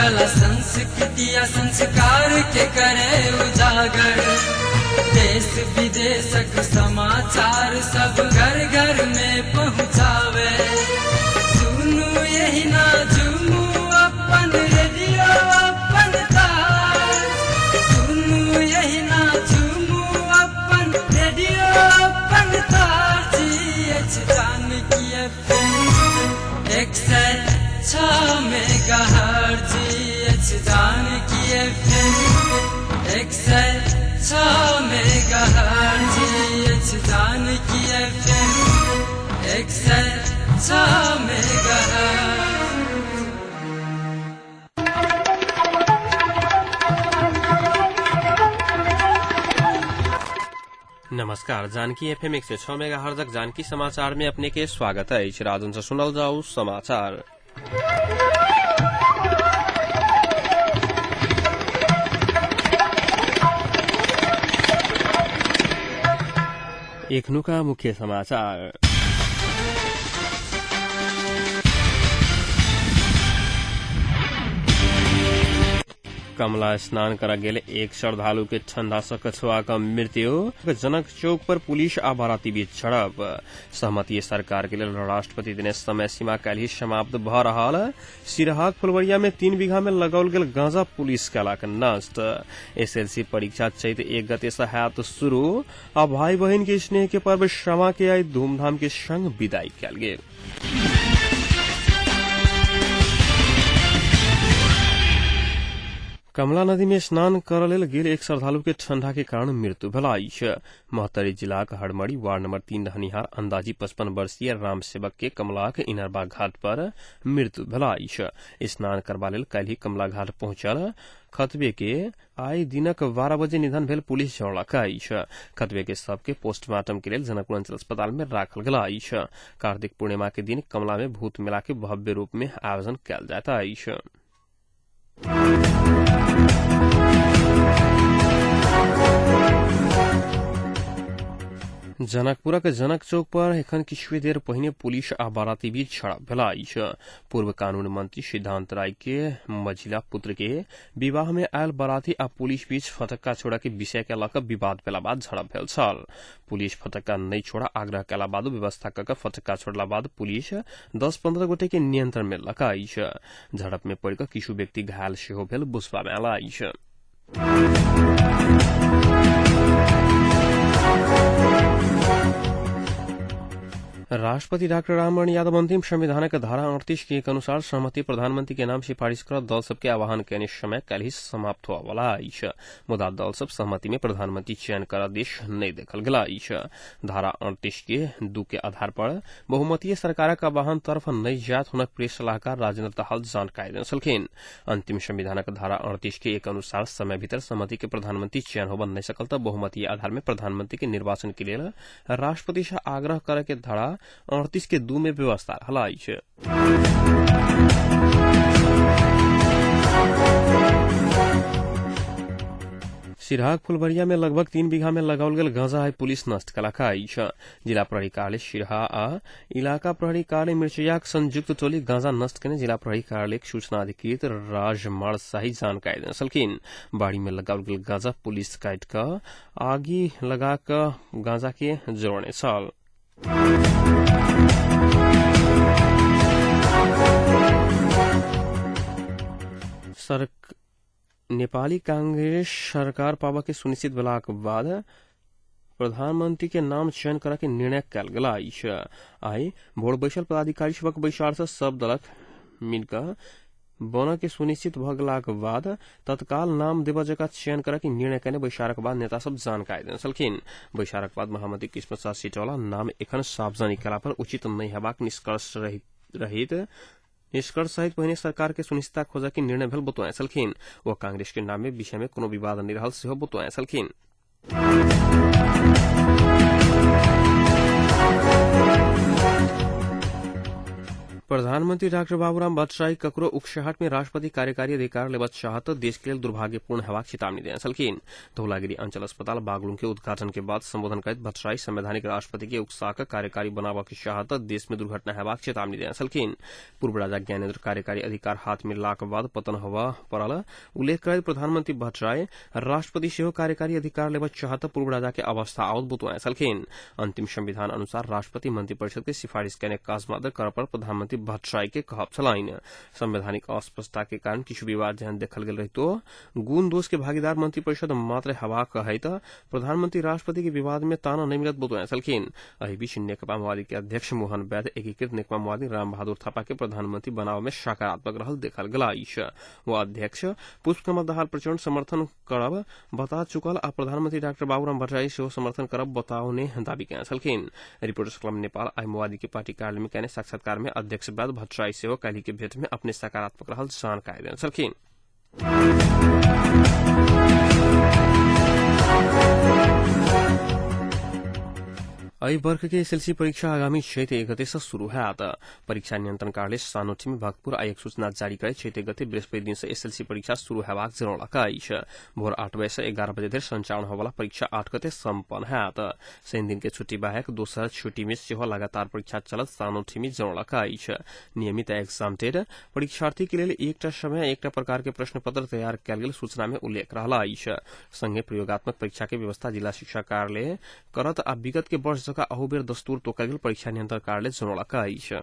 कला संस्कृति आ संस्कार के करे उजागर। देश विदेशक समाचार सब घर घर में पहुँचावे। सुनू यही ना झूमू अपन रेडियो अपन तार। सुनू यही ना झूमू अपन रेडियो अपन तार। जी Janaki FM 106 megahertz. Janaki FM 106 megahertz. Janaki FM 106 megahertz. नमस्कार, Janaki FM 106 megahertz Janaki समाचार में अपने के स्वागत अछि। राजन से सुनल जाऊ समाचार। एखनुका मुख्य समाचार। कमला स्नान कर गेल एक श्रद्धालु के ठंडा से कछुआ का मृत्यु। जनक चौक पर पुलिस आ बाराती बीच झड़प। सहमति सरकार के लेल राष्ट्रपति देने समय सीमा काल्हि समाप्त भ रहल। सिरहाक फुलवरिया में 3 बीघा में लगाओल गेल गांजा पुलिस कयलक नष्ट। एसएलसी परीक्षा चैत 1 गते से हैत शुरू। आ भाई बहिन के स्नेह के पर्व क्षमा के आई धूमधाम के संग विदाई कयल गेल। कमला नदी में स्नान करऽ लेल गेल एक श्रद्धालु के ठंडा के कारण मृत्यु भेल अछि। महोत्तरी जिलाक हरमरी वार्ड नंबर 3 रहनिहार अंदाजी 55 वर्षीय राम सेवक के कमलाक इनरबा घाट पर मृत्यु भेल अछि। स्नान करबा लेल काल्हि कमला घाट पहुंचल खतबे के आइ दिनक 12 बजे निधन भेल पुलिस जनौलक अछि। खतबे के शव के पोस्टमार्टम के लेल जनकपुर अंचल अस्पताल में राखल गेल अछि। कार्तिक पूर्णिमा के दिन कमला में भूत मेला के भव्य रूप में आयोजन कयल जाइत अछि। जनकपुरक जनक चौक पर एखन किछुए देर पहिने पुलिस आ बाराती बीच झड़प भेल अछि। पूर्व कानून मंत्री सिद्धांत राय के मझिला पुत्र के विवाह में आयल बाराती आ पुलिस बीच फटक्का छोड़ा के विषय के लऽ कऽ विवाद भेला बाद झड़प भेल छल। पुलिस फटक्का नहि छोड़ा आग्रह कयला बादो व्यवस्था कऽ कऽ फटक्का छोड़ला बाद पुलिस 10-15 गोटे के नियंत्रण में लऽ कऽ अछि। झड़प में पड़ि कऽ किछु व्यक्ति घायल सेहो भेल बुझबा मे आयल अछि। राष्ट्रपति डाक्टर रामवरण यादव अंतिम संविधानक धारा 38 के अनुसार सहमति प्रधानमंत्री के नाम सिफारिश कर दल सबके आह्वान कयने समय काल्हि समाप्त होबय वाला अछि। मुदा दल सब सहमति में प्रधानमंत्री चयन कर देश नहि देखल गेल अछि। धारा 38 के 2 के आधार पर बहुमतीय सरकारक आह्वान तरफ नहि जायत हुनक प्रेस सलाहकार राजेन्द्र दाहाल जानकारी देने छलखिन। अंतिम संविधानक धारा 38 के 1 अनुसार समय भीतर सहमति के प्रधानमंत्री चयन होबय नहि सकल तऽ बहुमतीय आधार में प्रधानमंत्री के निर्वाचन के लेल राष्ट्रपति से आग्रह करय के धारा 38 के 2 में व्यवस्था रहल अछि। सिरहाक फुलबरिया में लगभग 3 बीघा में लगाओल गेल गांजा आइ पुलिस नष्ट कयलक अछि। जिला प्रहरी कार्यालय सिरहा आ इलाका प्रहरी कार्यालय मिर्चैयाक संयुक्त टोली गांजा नष्ट केने जिला प्रहरी कार्यालयक सूचना अधिकृत राजमाल शाही जानकारी देने छलखिन। बाड़ी में लगाओल गेल गांजा पुलिस काटि कऽ आगि लगा कऽ गांजा के जरौने छल। नेपाली कांग्रेस सरकार पाबऽ के सुनिश्चित भेलाक बाद प्रधानमंत्री के नाम चयन करऽ के निर्णय कयल गेल अछि। आइ भोर बैसल पदाधिकारी सभक बैसार से सब दलक मिलकऽ बनऽ के सुनिश्चित भऽ गेलाक बाद तत्काल नाम देबऽ जकाँ चयन करऽ के निर्णय कयने बैसारक बाद नेता सब जानकारी देने छलखिन। बैसारक बाद महामंत्री कृष्ण प्रसाद सिटौला नाम एखन सार्वजनिक कयला पर उचित नहि हेबाक निष्कर्ष रहित निष्कर्ष सहित पहिने सरकार के सुनिश्चितता खोजऽ के निर्णय भेल बतौने छलखिन। ओ कांग्रेस के नाम में विषय में कोनो विवाद नहि रहल सेहो बतौने छलखिन। प्रधानमंत्री डाक्टर बाबूराम भट्टराई ककरो उकसाहट में राष्ट्रपति कार्यकारी अधिकार लेबऽ चाहत देश के लेल दुर्भाग्यपूर्ण हेबाक चेतावनी देने छलखिन। धौलागिरी अंचल अस्पताल बागलुंग के उद्घाटन के बाद संबोधन करैत भट्टराई संवैधानिक राष्ट्रपति के उकसा कऽ कार्यकारी बनाबऽ के चाहत देश में दुर्घटना हेबाक चेतावनी देने छलखिन। पूर्व राजा ज्ञानेन्द्र कार्यकारी अधिकार हाथ में लाक बाद पतन होबऽ पड़ल उल्लेख करैत प्रधानमंत्री भट्टराई राष्ट्रपति सेहो कार्यकारी अधिकार लेबऽ चाहत पूर्व राजा के अवस्था आओत बतौने छलखिन। अंतिम संविधान अनुसार राष्ट्रपति मंत्रिपरिषद के सिफारिश केने काज मात्र करऽ पर प्रधानमंत्री भट्टराई के कहब छलनि। संवैधानिक अस्पष्टता के कारण किछु विवाद जेहन देखल गेल रहितो गुण दोष के भागीदार मंत्रिपरिषद मात्र हेबाक कहैत प्रधानमंत्री राष्ट्रपति के विवाद में ताना नहि मिलत बतौने छलखिन। एहि बीच नेकपा माओवादी के अध्यक्ष मोहन वैद्य एकीकृत नेकपा माओवादी रामबहादुर थापा के प्रधानमंत्री बनाव में सकारात्मक रहल देखल गेल अछि। वो अध्यक्ष पुष्पकमल दाहाल प्रचण्ड समर्थन करब बता चुकल आ प्रधानमंत्री डाक्टर बाबूराम भट्टराई सेहो समर्थन करब बताओने दावी केने छलखिन। रिपोर्टर्स क्लब नेपाल आइ माओवादी के पार्टी कार्यालय में केने साक्षात्कार में अध्यक्ष वैद्य भट्टराई सेहो काल्हि के भेंट में अपने सकारात्मक रहल जानकारी देने छलखिन। एहि वर्ग के एसएलसी परीक्षा आगामी चैत 1 गते से शुरू हैत। परीक्षा नियंत्रण कार्यालय सानोठी में भक्तपुर आइ एक सूचना जारी करैत चैत 1 गते बृहस्पति दिन से एसएलसी परीक्षा शुरू हेबाक जनौलक अछि। भोर 8 बजे से 11 बजे धरि संचालन होबला परीक्षा 8 गते सम्पन्न हैत। शनि दिन के छुट्टी बाहेक दोसर छुट्टी में सेहो लगातार परीक्षा चलत सानोठी में जनौलक अछि। नियमित एग्जाम टेड परीक्षार्थी के लेल एकटा समय एकटा प्रकार के प्रश्न पत्र तैयार कयल गेल सूचना में उल्लेख रहल अछि। संगे प्रयोगात्मक परीक्षा के व्यवस्था जिला शिक्षा कार्यालय करत आ विगत के वर्ष जकाँ अहू बेर दस्तूर तोकल गेल परीक्षा नियंत्रण कार्यालय जनौलक अछि।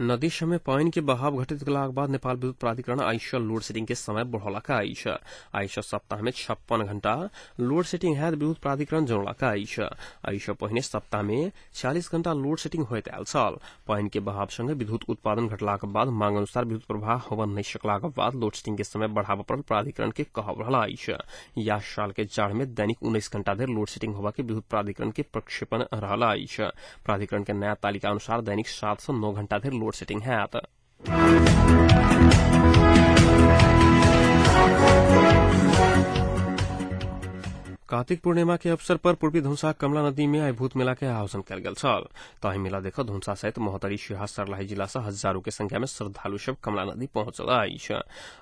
नदी समय पानि के बहाव घटित गेलाक बाद नेपाल विद्युत प्राधिकरण आइसँ लोड सेटिंग के समय बढ़ौलक अछि। आइसँ सप्ताह में 56 घंटा लोड सेटिंग हैत विद्युत प्राधिकरण जनौलक अछि। एहिसँ पहिने सप्ताह में 46 घंटा लोड सेटिंग होइत आयल छल। पानि के बहाव संगे विद्युत उत्पादन घटलाक बाद मांग अनुसार विद्युत प्रवाह होबऽ नहि सकलाक बाद लोड सेटिंग के समय बढ़ाबऽ पड़ल प्राधिकरण के कहब रहल अछि। या साल के जाड़ में दैनिक 19 घंटा धरि लोड सेटिंग होबा के विद्युत प्राधिकरण के प्रक्षेपण रहल अछि। प्राधिकरण के नया तालिका अनुसार दैनिक 7 से 9 घंटा धरि लोड सेटिंग हैत। कार्तिक पूर्णिमा के अवसर पर पूर्वी धनुषा कमला नदी में आइ भूत मेला के आयोजन कयल गेल छल। ताहि मेला देख धनुषा सहित महोत्तरी, सिरहा, सर्लाही जिला से हजारों के संख्या में श्रद्धालु सब कमला नदी पहुंचल अछि।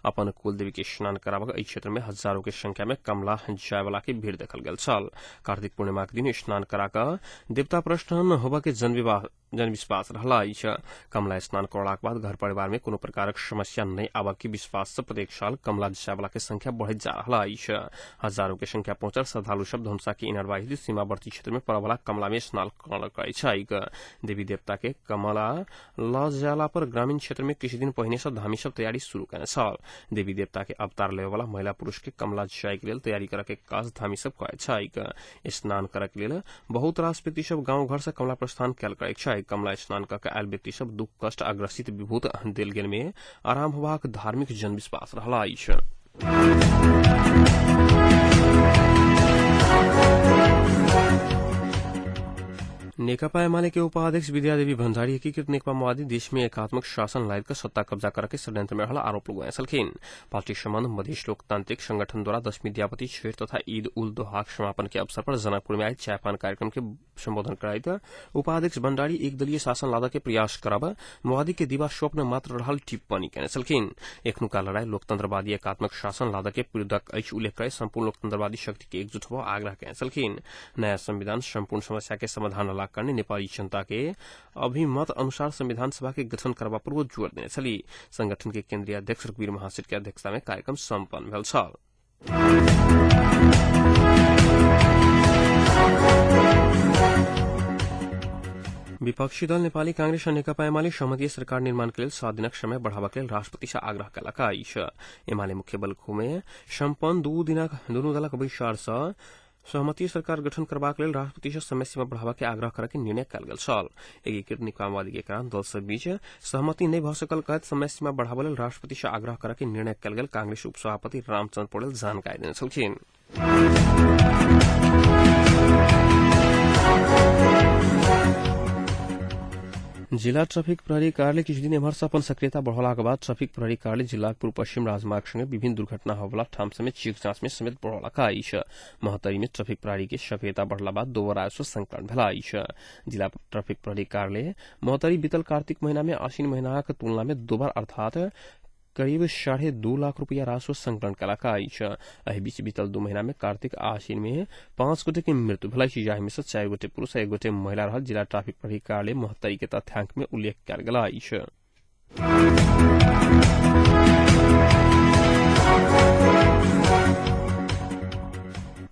अपन कुलदेवी के स्नान कराबक एहि क्षेत्र में हजारों के संख्या में कमला जाय वाला के भीड़ देखल गेल छल। कार्तिक पूर्णिमा के दिन स्नान करा कऽ देवता प्रस्थान होबऽ के जनविश्वास रहल अछि। कमला स्नान करलाक बाद घर परिवार में कोनो प्रकारक समस्या नहि आबऽ के विश्वास से प्रत्येक साल कमला जाय वाला के संख्या बढ़ैत जा रहल अछि। हजारों के संख्या पहुंचल श्रद्धालु सब धनुषा के इनरवा स्थित सीमावर्ती क्षेत्र में पड़ऽ वाला कमला में स्नान करैत छैक। देवी देवता के कमला लऽ जाला पर ग्रामीण क्षेत्र में किछु दिन पहिने से धामी सब तैयारी शुरू केने छल। देवी देवता के अवतार लेबऽ वाला महिला पुरुष के कमला जाय के लेल तैयारी करऽ के काज धामी सब करैत छैक। स्नान करऽ के लेल बहुत रास व्यक्ति सब गाँव घर से कमला प्रस्थान कयल करैत छैक। कमला स्नान कऽ के आयल व्यक्ति सब दुख कष्ट आ ग्रसित विभूत देल गेल में आराम होबाक धार्मिक जनविश्वास रहल अछि। नेकपा एमाले के उपाध्यक्ष विद्यादेवी भण्डारी एकीकृत नेकपा माओवादी देश में एकात्मक शासन लाइद कऽ सत्ता कब्जा करके षड्यंत्र में रहल आरोप लगौने छलखिन। पार्टी सम्बन्ध मधेश लोकतांत्रिक संगठन द्वारा दशमी विद्यापति छठ तथा ईद उल दोहाक समापन के अवसर पर जनकपुर में आयोजित चायपान कार्यक्रम के संबोधन करैत उपाध्यक्ष भण्डारी एकदलीय शासन लादऽ के प्रयास करब माओवादी के दिवा स्वप्न मात्र रहल टिप्पणी केने छलखिन। एखनुका लड़ाई लोकतंत्रवादी एकात्मक शासन लादऽ के विरुद्धक अछि उल्लेख करैत सम्पूर्ण लोकतंत्रवादी शक्ति के एकजुट होबऽ आग्रह केने छलखिन। नया संविधान सम्पूर्ण समस्या के समाधान ला करने नेपाली जनता के अभिमत अनुसार संविधान सभा के गठन करबा पर वो जोर देने छली। संगठन के केंद्रीय अध्यक्ष रघुवीर महासेठ के अध्यक्षता में कार्यक्रम सम्पन्न भेल छल। विपक्षी दल नेपाली कांग्रेस आ नेकपा एमाले सहमति सरकार निर्माण के लेल 7 दिनक समय बढ़ाबऽ के लेल राष्ट्रपति से आग्रह कयलक अछि। एमाले मुख्य बलखू में सम्पन्न दुनू दलक बैसार सँ सहमति सरकार गठन करबाक लेल राष्ट्रपति से समय सीमा बढ़ाबऽ के आग्रह करऽ के निर्णय कयल गेल छल। एकीकृत नेकपा माओवादी के कारण दल सब बीच सहमति नहि भऽ सकल कहैत समय सीमा बढ़ाबऽ लेल राष्ट्रपति से आग्रह करऽ के निर्णय कयल गेल कांग्रेस उपसभापति रामचंद्र पौडेल जानकारी देने छलखिन। जिला ट्राफिक प्रहरी कार्यालय किछु दिन एम्हर सँ अपन सक्रियता बढ़ौलाक बाद ट्राफिक प्रहरी कार्यालय जिलाक पूर्व पश्चिम राजमार्ग संगे विभिन्न दुर्घटना होबला ठाम समेत चेक जांच में समेत बढ़ौलक अछि। महोत्तरी में ट्राफिक प्रहरी के सक्रियता बढ़ला बाद दोबर राजस्व संकलन भेला अछि। जिला ट्राफिक प्रहरी कार्यालय महोत्तरी बीतल कार्तिक महीना में आश्विन महीनाक तुलना में दोबर अर्थात करीब 2.5 लाख रुपया राजस्व संकलन कयलक अछि। एहि बीच बीतल 2 महीना में कार्तिक आ आश्विन में 5 गोटे के मृत्यु भेल अछि, जाहि में से 4 गोटे पुरुष आ 1 गोटे महिला रहल जिला ट्राफिक प्रहरी कार्यालय महोत्तरी के तथ्यांक में उल्लेख कयल गेल अछि।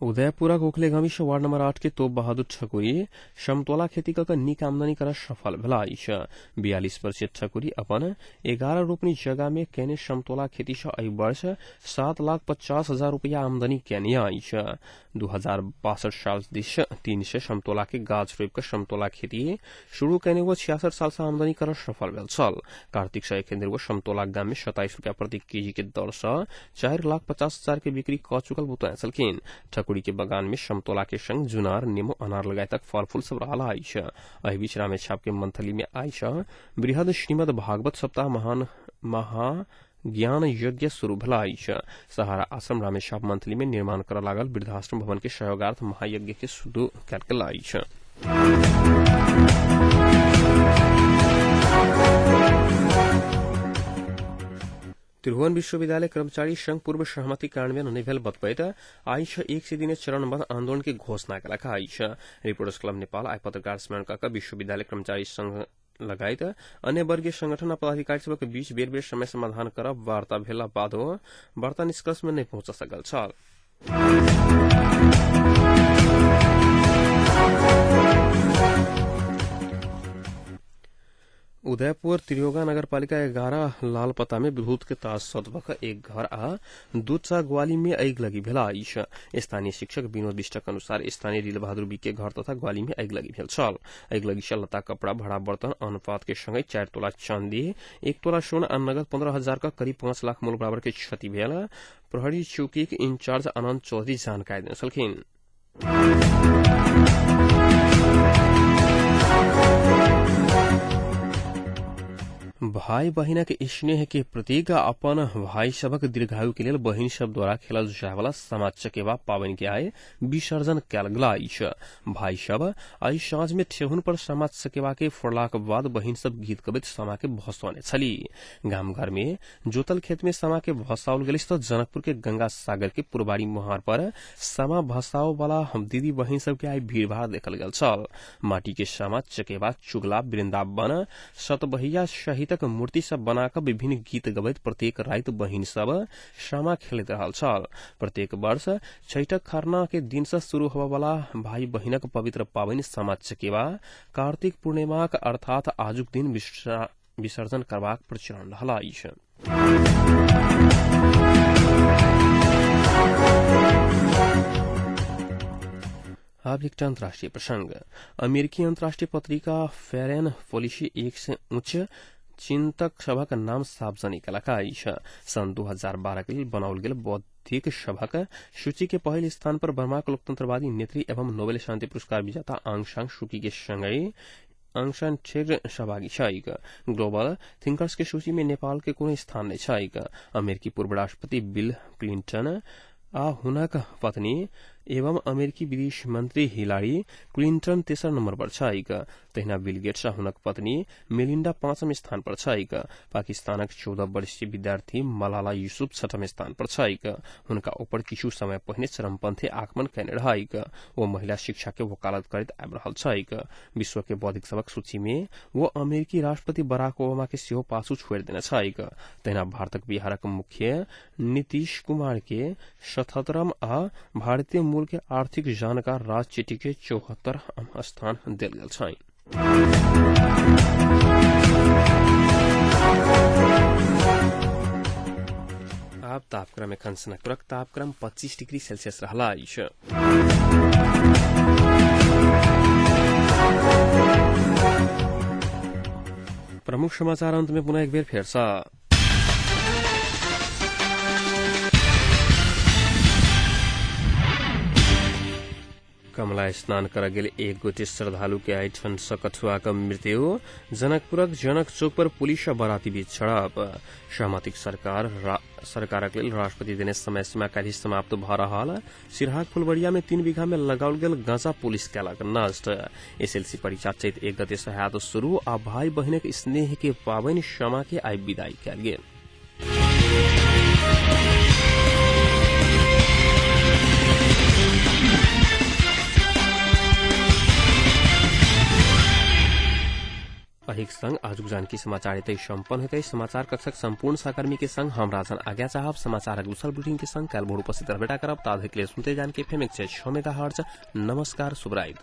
उदयपुरा गोखलेगामी से वार्ड नंबर 8 के तोप बहादुर ठकुरी समतोला खेती कऽ नीक आमदनी कर सफल भेला अछि। 42 वर्षीय ठकुरी अपन 11 रोपनी जगह में केने समतोला खेती से एहि वर्ष 7,50,000 रुपया आमदनी केने अछि। 2062 साल दिस 3 से समतोला के गाछ रोपि कऽ समतोला खेती शुरू केने वो 66 साल से आमदनी कर सफल भेल छल। कार्तिक से एखन धरि वो समतोला गाम में 27 रुपया प्रति केजी के दर से 4,50,000 के बिक्री कऽ चुकल बतौने छलखिन। ठकुरी के बगान में समतोला के संग जुनार, नेमो, अनार लगायतक फल फूल सब रहल अछि। एहि बीच रामेछाप के मंथली में आइ बृहद श्रीमद भागवत सप्ताह महान महा ज्ञान यज्ञ शुरू भेल अछि। सहारा आश्रम रामेछाप मंथली में निर्माण करऽ लागल वृद्धाश्रम भवन के सहयोगार्थ महायज्ञ के शुरू कयल गेल अछि। त्रिभुवन विश्वविद्यालय कर्मचारी संघ पूर्व सहमति कार्यान्वयन नहि भेल बतबैत आइ 100 दिने चरणबद्ध आंदोलन के घोषणा कयलक अछि। रिपोर्टर्स क्लब नेपाल आइ पत्रकार सम्मेलन कऽ कऽ विश्वविद्यालय कर्मचारी संघ लगायत अन्य वर्गीय संगठन आ पदाधिकारी सभक बीच बेर बेर समय समाधान करब वार्ता भेला बादो वार्ता निष्कर्ष में नहि पहुंच सकल छल। उदयपुर त्रियोगा नगरपालिका 11 लालपता में विद्युत के तार सटबक एक घर आ 2 ग्वाली में आगि लगी भेल अछि। स्थानीय शिक्षक विनोद विष्टक अनुसार स्थानीय रील बहादुर बी के घर तथा ग्वाली में आगि लगी भेल छल। आगि से लत्ता कपड़ा, भाड़ा, बर्तन, अन्नपात के संगे 4 तोला चांदी, 1 तोला सोन आ नगद 15,000 का करीब 5 लाख मूल्य बराबर के क्षति भेल प्रहरी चौकी के इंचार्ज आनंद चौधरी जानकारी देने छलखिन। भाई बहिनक स्नेह के प्रतीक अपन भाई सभक दीर्घायु के लेल बहिन सब द्वारा खेलल जायवाला सामा चकेवा पाबनि के आइ विसर्जन कयल गेल अछि। भाई सब आइ साँझ में ठेहुन पर सामा चकेवा के फोड़लाक बाद बहिन सब गीत गबैत सामा के भसौने छली। गाम घर में जोतल खेत में सामा के भसाओल गेल त जनकपुर के गंगा सागर के पुरबारी मोहार पर सामा भसाओ वाला हम दीदी बहिन सब के आइ भीड़भाड़ देखल गेल छल। माटी के सामा चकेवा, चुगला, वृंदावन, सतबहिया सहितक मूर्ति सब बनाकर विभिन्न गीत गबैत प्रत्येक राति बहिन सब सामा खेलैत रहल छल। प्रत्येक वर्ष छठक खरना के दिन से शुरू होबय वाला भाई बहिनक पवित्र पाबनि सामा चकेवा कार्तिक पूर्णिमाक अर्थात आजुक दिन विसर्जन करबाक प्रचलन रहल अछि। अब एक अंतर्राष्ट्रीय प्रसंग। अमेरिकी अंतर्राष्ट्रीय पत्रिका फॉरेन पॉलिसी 1 से उच्च चिंतक सभक नाम सार्वजनिक कयलक अछि। सन् 2012 के लेल बनाओल गेल बौद्धिक सभक सूची के पहिल स्थान पर बर्माक लोकतंत्रवादी नेत्री एवं नोबेल शांति पुरस्कार विजेता आंग सान सूकी के संगहि आंग सान क्षेत्र सहभागी छैक। ग्लोबल थिंकर्स के सूची में नेपाल के कोनो स्थान नहि छैक। अमेरिकी पूर्व राष्ट्रपति बिल क्लिंटन आ हुनक पत्नी एवं अमेरिकी विदेश मंत्री हिलारी क्लिंटन तेसर नंबर पर छैक। तहिना बिल गेट्स आ हुनक पत्नी मेलिंडा 5म स्थान पर छैक। पाकिस्तानक 14 वर्षीय विद्यार्थी मलाला यूसुफ 6म स्थान पर छैक। हुनका ऊपर किछु समय पहिने चरमपंथी आक्रमण कयने रहैक। ओ महिला शिक्षा के वकालत करैत आबि रहल छैक। विश्व के बौद्धिक सभक सूची में वो अमेरिकी राष्ट्रपति बराक ओबामा के सेहो पाछू छोड़ि देने छैक। तहिना भारतक बिहारक मुख्य नीतीश कुमार के 77म आ भारतीय मूल के आर्थिक जानकार राज चेटी के 74 स्थान देल गेल छै। आब तापक्रम एखन सनकपुरक तापक्रम 25 डिग्री सेल्सियस रहला अछि। प्रमुख समाचार अंत में पुनः एक बेर फेर सँ। कमला स्नान कर गेल एक गोटे श्रद्धालु के आई ठंड सँ कठुआ क मृत्यु। जनकपुरक जनक चौक पर पुलिस आ बाराती बीच झड़प। सहमतिक सरकारक लेल राष्ट्रपति देने समय सीमा काल्हि समाप्त भ रहल। सिरहाक फुलबरिया में 3 बीघा में लगाओल गेल गांजा पुलिस केलक नष्ट। एसएलसी परीक्षा चैत 1 गते सँ हैत शुरू आ भाई बहिनक स्नेह के पाबनि क्षमा के आइ विदाई कयल गेल। अहिक संग आजुक जानकी समाचार एतै सम्पन्न होतै। समाचार कक्षक सम्पूर्ण सहकर्मी के संग हम राजन आज्ञा चाहब। समाचारक दूसर बुलेटिन के संग काल्हि भोर उपस्थित रहबेटा करब। ताधरिक लेल सुनते जानकी एफएम 106 मेगाहर्ट्ज। नमस्कार, शुभराइत।